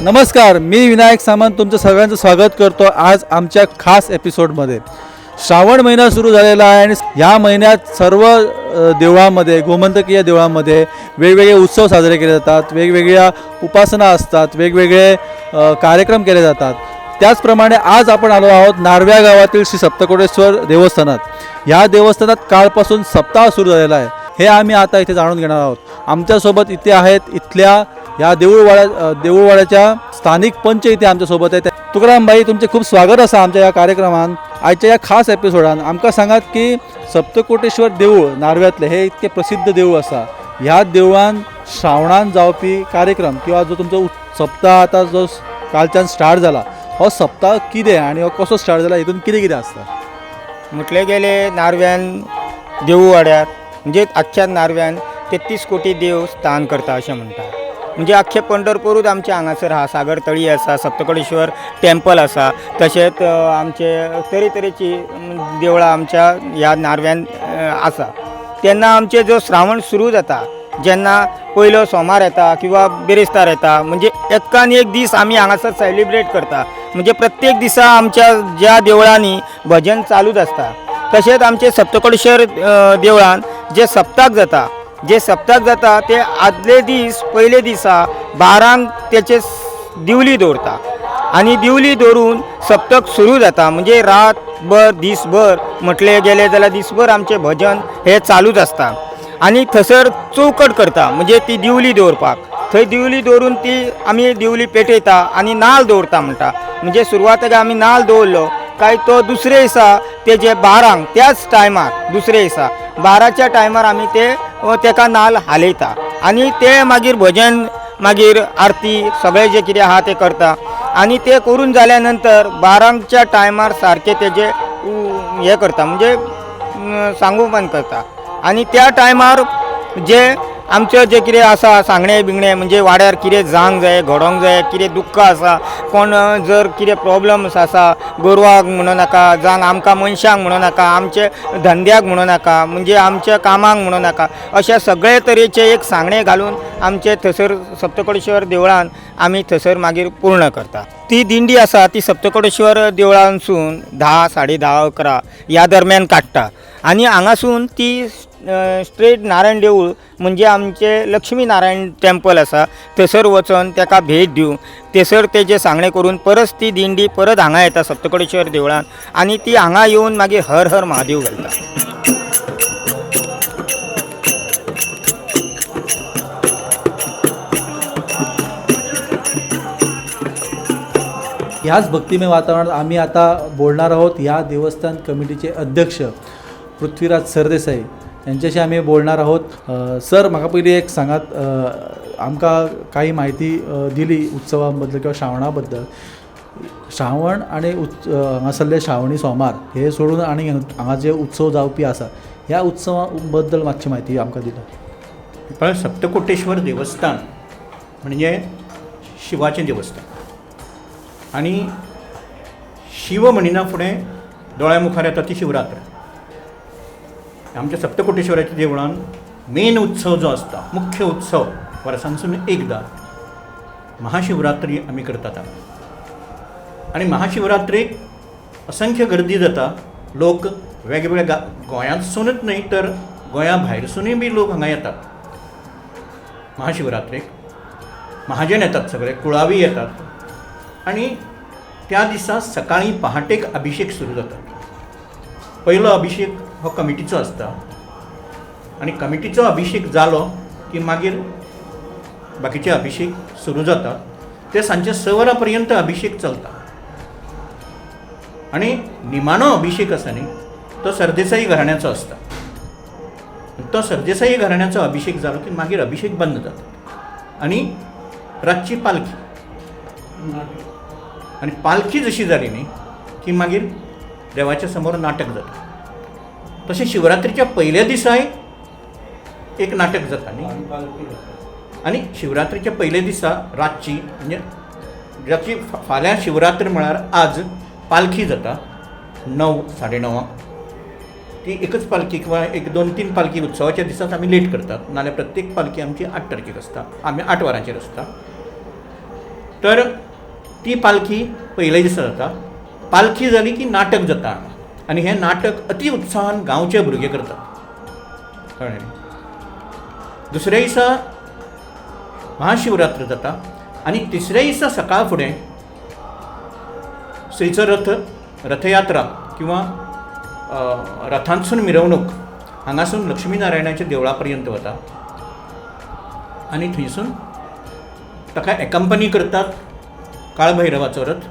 नमस्कार, मी विनायक सामंत तुमचं सगळ्यांचं स्वागत करतो आज आमच्या खास एपिसोडमध्ये. श्रावण महिना सुरू झालेला आहे आणि या महिन्यात सर्व देवळामध्ये, गोमंतकीय देवळामध्ये वेगवेगळे उत्सव साजरे केले जातात, वेगवेगळ्या उपासना असतात, वेगवेगळे कार्यक्रम केले जातात. त्याचप्रमाणे आज आपण आलो आहोत नार्व्या गावातील श्री सप्तकोटेश्वर देवस्थानात. ह्या देवस्थानात कालपासून सप्ताह सुरू झालेला आहे, हे आम्ही आता इथे जाणून घेणार आहोत. आमच्यासोबत इथे आहेत इथल्या या देऊळवाड्याच्या स्थानिक पंच इथे आमच्यासोबत आहेत. तुकाराम भाई, तुमचे खूप स्वागत आसा आमच्या या कार्यक्रमान. आजच्या या खास एपिसोडान आमकां सांगात की सप्तकोटेश्वर देऊळ नार्व्यांतलें हे इतकें प्रसिद्ध देऊळ आसा, ह्या देवळान श्रावणान जावपी कार्यक्रम किंवा जो तुमचो सप्ताह आतां जो कालच्यान स्टार्ट जाला, हो सप्ताह कितें आनी हो कसो स्टार्ट जाला, हितून कितें कितें आसता? म्हटलें गेलें नार्व्यान देवूळ वाड्यार म्हणजे आख्ख्या नार्व्यान 33 कोटी देव स्थान करता अशें म्हणटा. म्हणजे आख्खें पंढरपूरूच आमचें हांगासर आहा. सागर तळी आसा, सप्तकोटेश्वर टेम्पल आसा, तशेंच आमचे तरेतरेची देवळां आमच्या ह्या नार्व्यान आसा. तेन्ना आमचे जो श्रावण सुरू जाता, जेन्ना पयलो सोमार येता किंवा बिरेस्तार येता, म्हणजे एकान एक दीस आमी हांगासर सेलिब्रेट करता. म्हणजे प्रत्येक दिसा आमच्या ज्या देवळांनी भजन चालूच आसता. तशेंच आमचे सप्तकोटेश्वर देवळान जे सप्ताक जाता, जे सप्ताक जाता ते आदले दीस पयले दिसा 12 तेचे दिवली दवरता आनी दिवली दवरून सप्तक सुरू जाता. म्हणजे रातभर दीसभर म्हटलें गेलें जाल्यार दीसभर आमचें भजन हें चालूच आसता. आनी थंयसर चौकट करता, म्हणजे ती दिवली दवरपाक थंय दिवली दवरून ती आमी दिवली पेटयता आनी नाल दवरता म्हणटा. म्हणजे सुरवातेक आमी नाल दवरलो काय तो दुसरे दिसा तेजे 12 त्याच टायमार दुसरे दिसा 12च्या टायमार आमी ते तेका नाल हालयता आनी ते मागीर भजन मागीर आरती सगळें जें कितें आहा तें करता. आनी तें करून जाल्या नंतर 12च्या टायमार सारकें तेजें हें करता, म्हणजे सांगोपन करता. आनी त्या टायमार जे आमचें जें कितें आसा सांगणें बिंगणें, म्हणजे वाड्यार कितें जावंक जाय, घडोंक जाय, कितें दुख्ख आसा, कोण जर कितें प्रोब्लम्स आसा, गोरवाक म्हणूं नाका, जावं आमकां मनशांक म्हणूं नाका, आमचे धंद्याक म्हणूं नाका, म्हणजे आमच्या कामाक म्हणूं नाका, अशे सगळे तरेचे एक सांगणें घालून आमचे थंयसर सप्तकोटेश्वर देवळान आमी थंयसर मागीर पूर्ण करता. ती दिंडी आसा ती सप्तकोटेश्वर देवळांसून 10, 10:30, 11 ह्या दरम्यान काडटा आनी हांगासून ती स्ट्रेट नारायण देवूळ म्हणजे आमचें लक्ष्मी नारायण टेम्पल आसा थंयसर वचोन तेका भेट दिवन थंयसर तेजें सांगणें करून परत ती दिंडी परत हांगा येता सप्तकोटेश्वर देवळान आनी ती हांगा येवन मागीर हर हर महादेव घालता. ह्याच भक्तिमय वातावरणात आम्ही आता बोलणार आहोत ह्या देवस्थान कमिटीचे अध्यक्ष पृथ्वीराज सरदेसाई यांच्याशी आम्ही बोलणार आहोत. सर, म्हाका पयलीं एक सांगात, आमकां काही म्हायती दिली उत्सवा बद्दल किंवा श्रावणा बद्दल. श्रावण आनी हांगासरले श्रावणी सोमार हे सोडून आनी हांगा जे उत्सव जावपी आसा, ह्या उत्सवा बद्दल मातशी म्हायती आमकां दिता. पळय, सप्तकोटेश्वर देवस्थान म्हणजे शिवाचें देवस्थान आनी शिव म्हणिना फुडें दोळ्या मुखार येता ती शिवरात्र. आमच्या सप्तकोटेश्वराच्या देवळान मेन उत्सव जो आसता, मुख्य उत्सव वर्सांसून एकदां महाशिवरात्री आमी करतात. आनी महाशिवरात्रेक असंख्य गर्दी जाता. लोक वेगवेगळ्या गोंयांतसूनच न्हय तर गोंया भायरसुनूय बी लोक हांगा येतात महाशिवरात्रेक. महाजन येतात, सगळे कुळावी येतात आनी त्या दिसा सकाळीं पहाटेक अभिशेक सुरू जाता. पयलो अभिशेक हो कमिटीचो आसता आनी कमिटीचो अभिशेक जालो की मागीर बाकीचे अभिशेक सुरू जाता. ते सांजचे 6 वरां पर्यंत अभिशेक चलता आनी निमाणो अभिशेक आसा न्ही तो सरदेसाई घराण्याचो आसता. तो सरदेसाई घराण्याचो अभिशेक जालो की मागीर अभिशेक बंद जाता आनी रातची पालखी. आनी पालखी जशी जाली न्ही की मागीर देवाच्या समोर नाटक जाता. तशें शिवरात्रीच्या पयल्या दिसाय एक नाटक जाता न्ही. आनी शिवरात्रीच्या पयल्या दिसा रातची म्हणजे जाची फाल्यां शिवरात्र म्हळ्यार आज पालखी जाता 9, 9:30. ती एकच पालखी किंवा 1, 2, 3 पालखी उत्सवाच्या दिसाच आमी लेट करतात, नाल्यार प्रत्येक पालखी आमची 8 तारखेक आसता, आमी 8 वरांचेर आसता. तर ती पालखी पयले दिसा जाता. पालखी जाली की नाटक जाता हांगा आनी हें नाटक अती उत्साहान गांवचे भुरगे करतात, कळ्ळें न्ही. दुसऱ्या दिसा महाशिवरात्र जाता आनी तिसऱ्या दिसा सकाळ फुडें श्रीचो रथ, रथयात्रा किंवा रथांतसून मिरवणूक हांगासून लक्ष्मीनारायणाच्या देवळा पर्यंत वता आनी थंयसून ताका एकंपनी करतात काळभैरवाचो रथ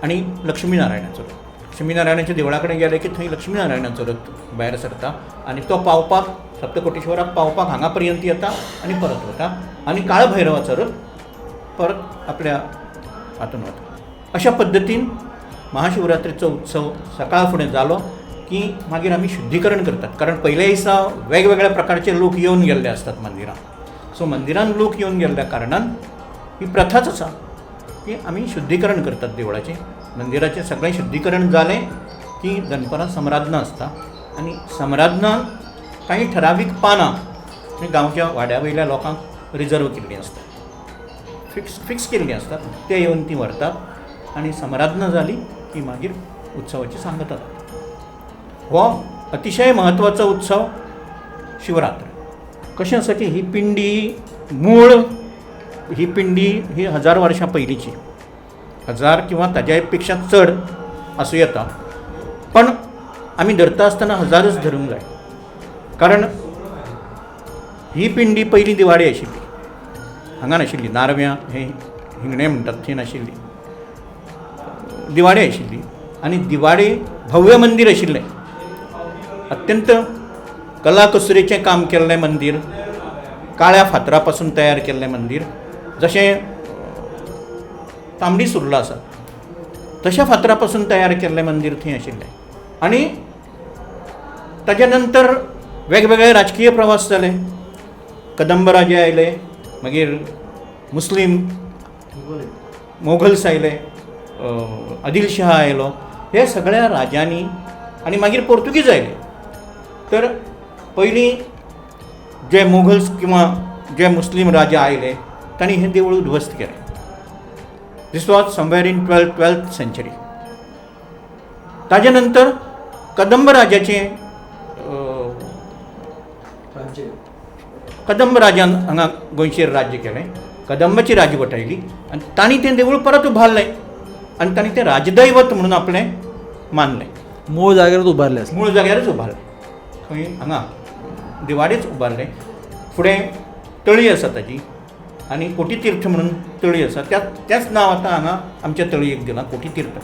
आनी लक्ष्मीनारायणाचो रथ. लक्ष्मीनारायणाच्या देवळा कडेन गेले की थंय लक्ष्मीनारायणाचो रथ भायर सरता आनी तो पावपाक सप्तकोटेश्वराक पावपाक हांगा पर्यंत येता आनी परत वता आनी काळभैरवाचो रथ परत आपल्या हातून वता. अशा पद्दतीन महाशिवरात्रेचो उत्सव सकाळ फुडें जालो की मागीर आमी शुद्धीकरण करतात, कारण पयल्या दिसा वेगवेगळ्या प्रकारचे लोक येवन गेल्ले आसतात मंदिरांत. सो मंदिरांत लोक येवन गेल्ल्या कारणान ही प्रथाच आसा की आमी शुद्धीकरण करतात देवळाचें. मंदिराचें सगळें शुद्धीकरण जालें की दनपरां समराधना आसता आनी समराधना कांय ठरावीक पानां गांवच्या वाड्या वयल्या लोकांक रिजर्व केल्लीं आसतात, फिक्स केल्लीं आसतात, ते येवन तीं व्हरतात आनी समराधना जाली की मागीर उत्सवाची सांगता जाता. हो अतिशय म्हत्वाचो उत्सव शिवरात्र. कशें आसा की ही पिंडी मूळ, ही पिंडी ही 1000 वर्सां पयलींची, 1000 किंवा ताज्या पेक्षा चड आसूं येता, पण आमी धरता आसतना 1000च धरूंक जाय, कारण ही पिंडी पयलीं दिवाडे आशिल्ली, हांगा नाशिल्ली. नारव्यां हे हिंगणे म्हणटात थंय नाशिल्ली, दिवाडे आशिल्ली आनी दिवाडे भव्य मंदीर आशिल्लें, अत्यंत कलाकुसरीचें काम केल्लें मंदीर, काळ्या फातरा पासून तयार केल्लें मंदीर, जशें तांबडी सुर्ला आसा तशा फातरा पासून तयार केल्लें मंदीर थंय आशिल्लें. आनी ताज्या नंतर वेगवेगळे राजकीय प्रवास जाले, कदंब राजे आयले, मागीर मुस्लीम मोगल्स आयले, आदिल शहा आयलो, हे सगळ्या राजांनी आनी मागीर पोर्तुगीज आयले. तर पयलीं जे मोगल्स किंवा जे मुस्लीम राजा आयले तांणी हें देवूळ उध्वस्त केलें. This was somewhere in 12th century. ताजे नंतर कदंब राजाचें, कदंब राजान हांगा गोंयचेर राज्य केलें, कदंबाची राजवट आयली आनी तांणी तें देवूळ परत उबारलें आनी तांणी तें राजदैवत म्हणून आपलें मानलें. मूळ जाग्यारच उबारलें, मूळ जाग्यारच उबारलें, खंय हांगा दिवाडीच उबारलें. फुडें तळी आसा ताजी आनी कोटीतीर्थ म्हणून तळी आसा, त्याच नांव आतां हांगा आमच्या तळयेक दिलां, कोटीतीर्थ.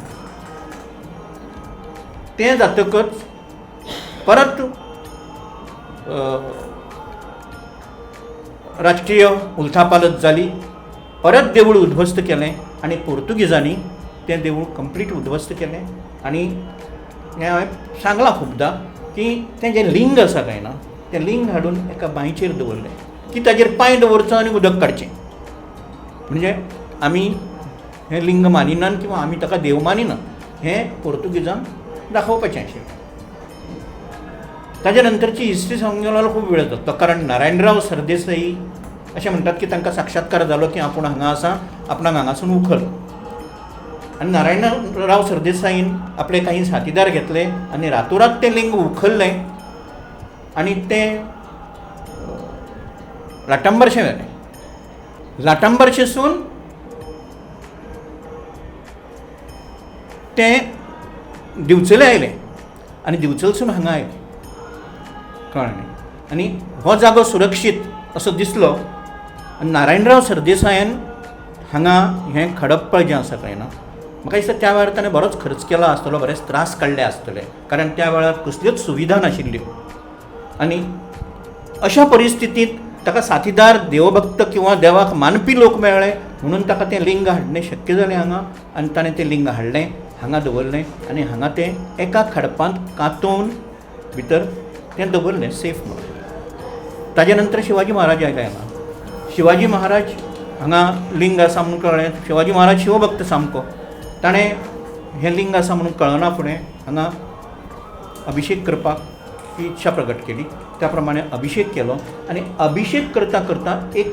तें जातकच परत राजकीय उलथापालथ जाली, परत देवूळ उध्वस्त केलें आनी पोर्तुगीजांनी तें देवूळ कंप्लीट उध्वस्त केलें. आनी हें हांवें सांगलां खुबदां की तें जें लिंग आसा काय ना, तें लिंग हाडून एका बांयचेर दवरलें की ताजेर पांय दवरचो आनी उदक काडचें, म्हणजे आमी हें लिंग मानिनात किंवा आमी ताका देव मानिनात हें पोर्तुगीजांक दाखोवपाचें आशिल्लें. ताज्या नंतरची हिस्ट्री सांगूंक गेलो जाल्यार खूब वेळ जाता, कारण नारायणराव सरदेसाई अशें म्हणटात की तांकां साक्षात्कार जालो की आपूण हांगा आसा, आपणाक हांगासून उखल. आनी नारायणराव सरदेसाईन आपले काही साथीदार घेतले आनी रातोरात तें लिंग उखल्लें आनी तें लाटंबरशें व्हेलें. लाटंबरशेसून तें दिवचले आयलें आनी दिवचलसून हांगा आयलें, कळ्ळें न्ही. आनी हो जागो सुरक्षीत असो दिसलो आनी नारायणराव सरदेसायान हांगा हें खडप्पळ जें आसा काय ना, म्हाका दिसता त्या वेळार ताणें बरोच खर्च केला आसतलो, बरेच त्रास काडले आसतले, कारण त्या वेळार कसल्योच सुविधा नाशिल्ल्यो आनी अशा परिस्थितींत ताका साथीदार देवभक्त किंवा देवाक मानपी लोक मेळ्ळे म्हणून ताका तें लिंग हाडणें शक्य जालें हांगा. आनी ताणें तें लिंग हाडलें, हांगा दवरलें आनी हांगा तें एका खडपांत कांतोवन भितर तें दवरलें सेफ म्हणून. ताजे नंतर शिवाजी महाराज आयले हांगा. शिवाजी महाराज हांगा लिंग आसा म्हणून कळ्ळें, शिवाजी महाराज शिवभक्त सामको, ताणें हें लिंग आसा म्हणून कळना फुडें हांगा अभिशेक करपाक ही इच्छा प्रकट केली, त्या प्रमाणे अभिशेक केलो आनी अभिशेक करता करता एक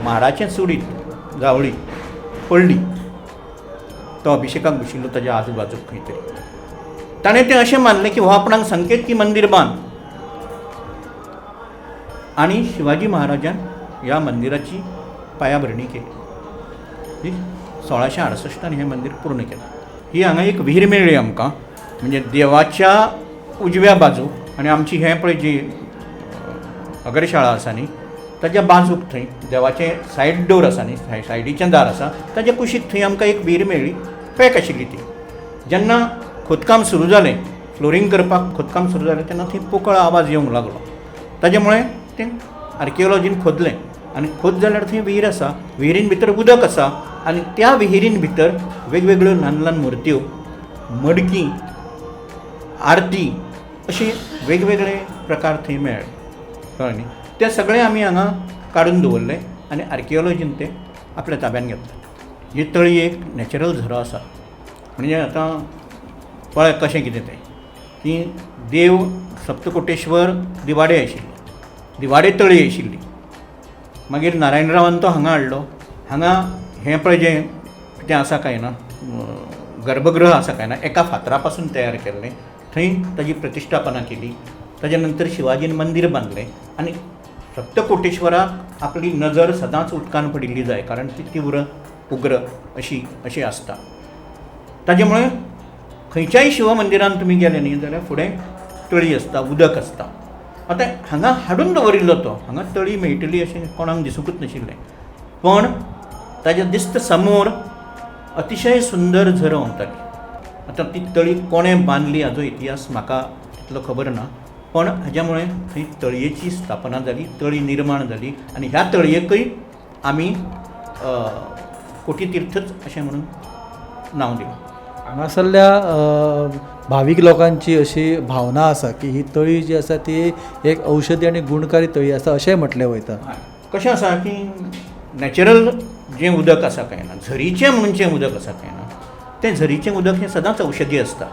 माडाचें चुडीत जावळी पडली. तो अभिशेकाक बशिल्लो ताज्या आजूबाजूक खंय तरी. ताणें तें अशें मानलें की हो आपणाक संकेत की मंदीर बांद. आनी शिवाजी महाराजान ह्या मंदिराची पायाभरणी केली. 1668 हें मंदीर पूर्ण केलें. ही हांगा एक विहीर मेळ्ळी आमकां, म्हणजे देवाच्या उजव्या बाजूक आनी आमची हें पळय जी अगरशाळा आसा न्ही ताज्या बाजूक थंय देवाचें सायड डोर आसा न्ही, सायडीचें दार आसा ताज्या कुशीक थंय आमकां एक विहीर मेळ्ळी, पॅक आशिल्ली ती. जेन्ना खोदकाम सुरू जालें, फ्लोरींग करपाक खोदकाम सुरू जालें तेन्ना थंय पोकळ आवाज येवंक लागलो. ताजे मुळे तें आर्किओलॉजीन खोदलें आनी खोद जाल्यार थंय विहीर आसा, विहिरीन भितर उदक आसा आनी त्या विहिरीन भितर वेगवेगळ्यो ल्हान ल्हान मुर्त्यो, मडकी, आरती अशे वेगवेगळे प्रकार थंय मेळ्ळे. कळ्ळें न्ही? ते सगळे आमी हांगा काडून दवरले आनी आर्किओलॉजीन ते आपल्या ताब्यान घेतले. ही तळी एक नॅचरल झरो आसा. म्हणजे आतां पळय कशें कितें तें की देव सप्तकोटेश्वर दिवाडे आशिल्लो, दिवाडे तळी आशिल्ली. मागीर नारायणरावान तो हांगा हाडलो. हांगा हें पळय जें कितें आसा काय ना, गर्भगृह आसा काय ना, एका फातरा पासून तयार केल्लें, थंय ताजी प्रतिश्ठापना केली. ताज्या नंतर शिवाजीन मंदीर बांदलें आनी सप्तकोटेश्वराक आपली नजर सदांच उदकान पडिल्ली जाय, कारण ती तीव्र उग्र अशी अशी आसता. ताजे मुळे खंयच्याय शिव मंदिरान तुमी गेले न्ही जाल्यार फुडें तळी आसता, उदक आसता. आतां हांगा हाडून दवरिल्लो तो, हांगा तळी मेळटली अशें कोणाक दिसूंकच नाशिल्लें, पण ताज्या दिस्त समोर अतिशय सुंदर झरो व्हांवताली. आतां ती तळी कोणें बांदली हाजो इतिहास म्हाका तितलो खबर ना, पण हाज्या मुळे थंय तळयेची स्थापना जाली, तळी निर्माण जाली आनी ह्या तळयेकय आमी कोटीतीर्थच अशें म्हणून नांव दिलां. हांगासरल्या भावीक लोकांची अशी भावना आसा की ही तळी जी आसा ती एक औषधी आनी गुणकारी तळी आसा अशेंय म्हटलें वयता. कशें आसा की नॅचरल जें उदक आसा काय ना, झरीचें म्हणून जें उदक आसा काय ना, तें झरीचें उदक हें सदांच औषधी आसता.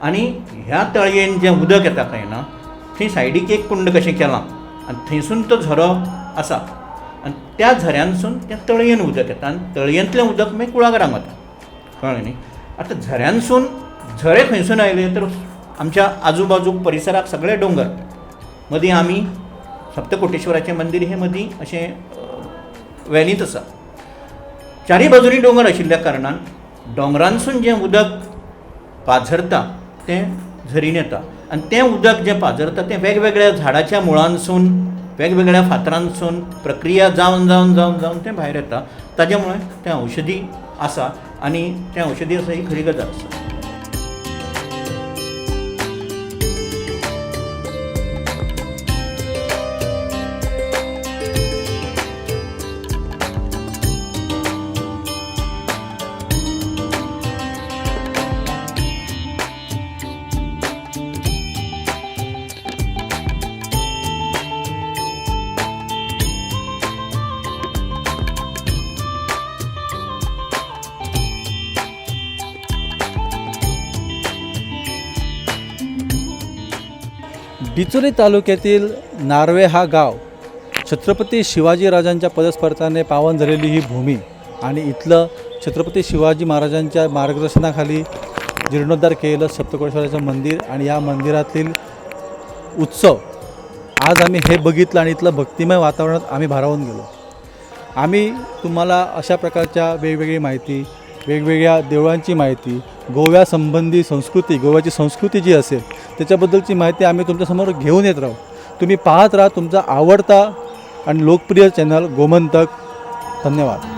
आनी ह्या तळयेन जें उदक येता काय ना, थंय सायडीक एक कुंड कशें केलां आनी थंयसून तो झरो आसा आनी त्या झऱ्यानसून त्या तळयेन उदक येता आनी तळयेंतलें उदक मागीर कुळागरांक वता. कळ्ळें न्ही? आतां झऱ्यानसून झरे खंयसून आयले तर आमच्या आजूबाजूक परिसराक सगळे दोंगर, मदीं आमी सप्तकोटेश्वराचें मंदीर हें मदीं अशें वेलींत आसा. चारूय बाजूंनी दोंगर आशिल्ल्या कारणान दोंगरानसून जें उदक पाझरता तें झरीन येता आनी तें उदक जें पाझरता तें वेगवेगळ्या झाडाच्या मुळांसून, वेगवेगळ्या फातरांसून प्रक्रिया जावन जावन जावन जावन तें भायर येता. ताजे मुळे तें औषधी आसा आनी तें औषधी आसा ही खरी गजाल आसा. बिचोली तालुक्यातील नार्वे हा गाव छत्रपती शिवाजी राजांच्या पदस्पर्शाने पावन झालेली ही भूमी आणि इथलं छत्रपती शिवाजी महाराजांच्या मार्गदर्शनाखाली जीर्णोद्धार केलेलं सप्तकोटेश्वराचं मंदिर आणि या मंदिरातील उत्सव आज आम्ही हे बघितलं आणि इथलं भक्तिमय वातावरणात आम्ही भारावून गेलो. आम्ही तुम्हाला अशा प्रकारच्या वेगवेगळी माहिती, वेगवेगळ्या देवळांची माहिती, गोव्यासंबंधी संस्कृती, गोव्याची संस्कृती जी असेल त्याच्याबद्दलची माहिती आम्ही तुमच्यासमोर घेऊन येत राहू. तुम्ही पाहत राहा तुमचा आवडता आणि लोकप्रिय चॅनल गोमंतक. धन्यवाद.